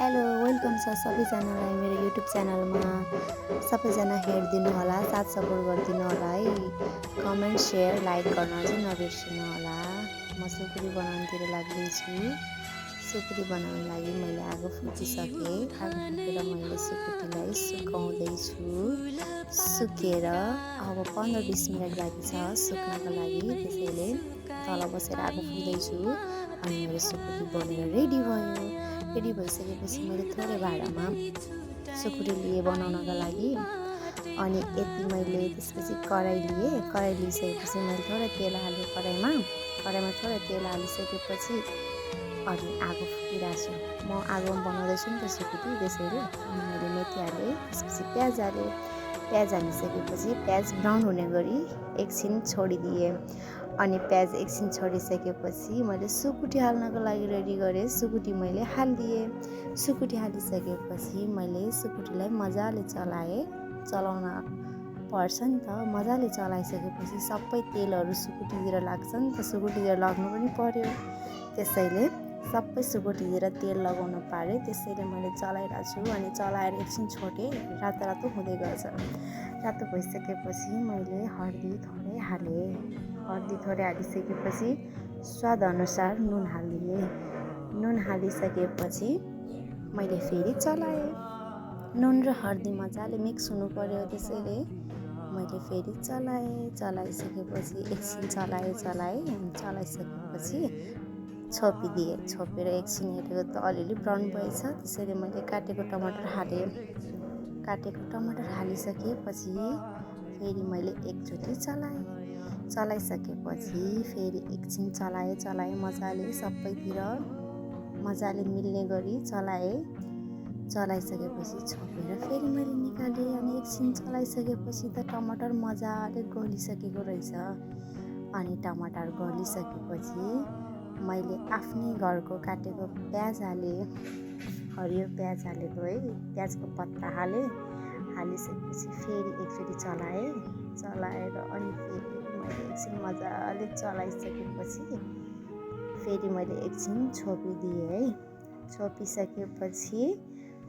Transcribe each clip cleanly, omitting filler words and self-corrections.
Hello welcome छ सबैजनालाई मेरो युट्युब च्यानलमा। सबैजना हेरिदिनु होला, साथ सपोर्ट गरिदिनु होला है। कमेन्ट सेयर लाइक गर्न चाहिँ नबिर्सिनु होला। म सुकुटी बनाउनुतिर लाग्दैछु। सुकुटी बनाउनु लागि मैले आगो फुकिसकेँ। आगो फुकेर मैले सुकुटीलाई सुकाउँदैछु। सुकेर अब 15-20 मिनट बाँकी छ सुक्नको लागि, त्यसैले तल बसेर आगो फुक्दैछु। अनि मेरो सुकुटी बनेर रेडी भयो। रेडी भइसकेपछि मैले थोरै भाँडामा सुकुटी लिएँ बनाउनका लागि। अनि यति मैले त्यसपछि कराई लिएँ। कराई लिइसकेपछि मैले थोरै तेल हालेँ कराईमा थोरै तेल हालिसकेपछि अनि आगो फुकिरहेको छु। म आगोमा बनाउँदैछु नि त सुकुटी, त्यसैले अनि मैले मेथी हालेँ, त्यसपछि प्याज हालेँ। प्याज हालिसकेपछि प्याज ब्राउन हुने गरी एकछिन छोडिदिएँ। अनि प्याज एकछिन छोडिसकेपछि मैले सुकुटी हाल्नको लागि रेडी गरेँ। सुकुटी मैले हालिदिएँ। सुकुटी हालिसकेपछि मैले सुकुटीलाई मजाले चलाएँ। चलाउन पर्छ नि त। मजाले चलाइसकेपछि सबै तेलहरू सुकुटीतिर लाग्छ नि त, सुकुटीतिर लाग्नु पनि पर्यो। त्यसैले सबै सुकुटीतिर तेल लगाउनु पारेँ। त्यसैले मैले चलाइरहेको छु। अनि चलाएर एकछिन छोडेँ, रातो हुँदै गर्छ। रातो भइसकेपछि मैले हर्दी थोरै हालेँ। हर्दी थोरै हालिसकेपछि स्वादअनुसार नुन हालिदिएँ। नुन हालिसकेपछि मैले फेरि चलाएँ। नुन र हर्दी मजाले मिक्स हुनु पर्यो, त्यसैले मैले फेरि चलाएँ। चलाइसकेपछि एकछिन चलाइसकेपछि छोपिदिएँ। छोपेर एकछिन हेरेको त अलिअलि ब्राउन भएछ, त्यसैले मैले काटेको टमाटर हालेँ। काटेको टमाटर हालिसकेपछि फेरि मैले एकचोटि चलाइसकेपछि फेरि एकछिन चलाएँ मजाले, सबैतिर मजाले मिल्ने गरी चलाएँ। चलाइसकेपछि छोपेर फेरि मैले निकालेँ। अनि एकछिन चलाइसकेपछि त टमाटर मजाले गलिसकेको रहेछ। अनि टमाटर गलिसकेपछि मैले आफ्नै घरको काटेको प्याज हालेँ। हरियो प्याज हालेको है, प्याजको पत्ता हालेँ। हालिसकेपछि फेरि एकचोटि चलाएर अनि फेरि मैले एकछिन मजाले चलाइसकेपछि फेरि मैले एकछिन छोपिदिएँ है। छोपिसकेपछि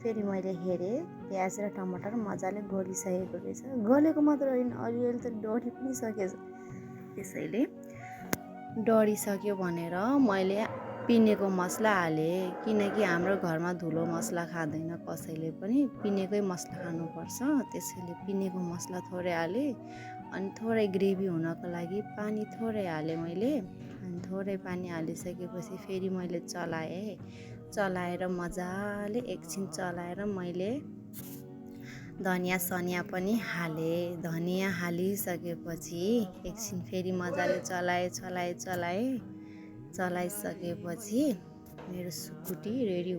फेरि मैले हेरेँ प्याज र टमाटर मजाले गलिसकेको रहेछ। गलेको मात्र होइन, अलिअलि त डढी पनि सकेछ। त्यसैले डढिसक्यो भनेर मैले पिनेको मसला हालेँ, किनकि हाम्रो घरमा धुलो मसला खाँदैन कसैले पनि, पिनेकै मसला खानुपर्छ। त्यसैले पिनेको मसला थोरै हालेँ। अनि थोरै ग्रेभी हुनको लागि पानी थोरै हालेँ मैले। अनि थोरै पानी हालिसकेपछि फेरि मैले चलाएर मजाले एकछिन चलाएर मैले धनियाँ सनियाँ पनि हालेँ। धनियाँ हालिसकेपछि एकछिन फेरि मजाले चलाइसकेपछि मेरो सुकुटी रेडी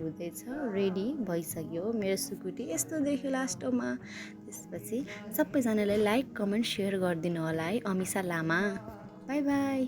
भइसक्यो। मेरो सुकुटी यस्तो देखियो लास्टमा। त्यसपछि सबैजनाले लाइक कमेन्ट सेयर गरिदिनु होला है। अमिषा लामा, बाई बाई।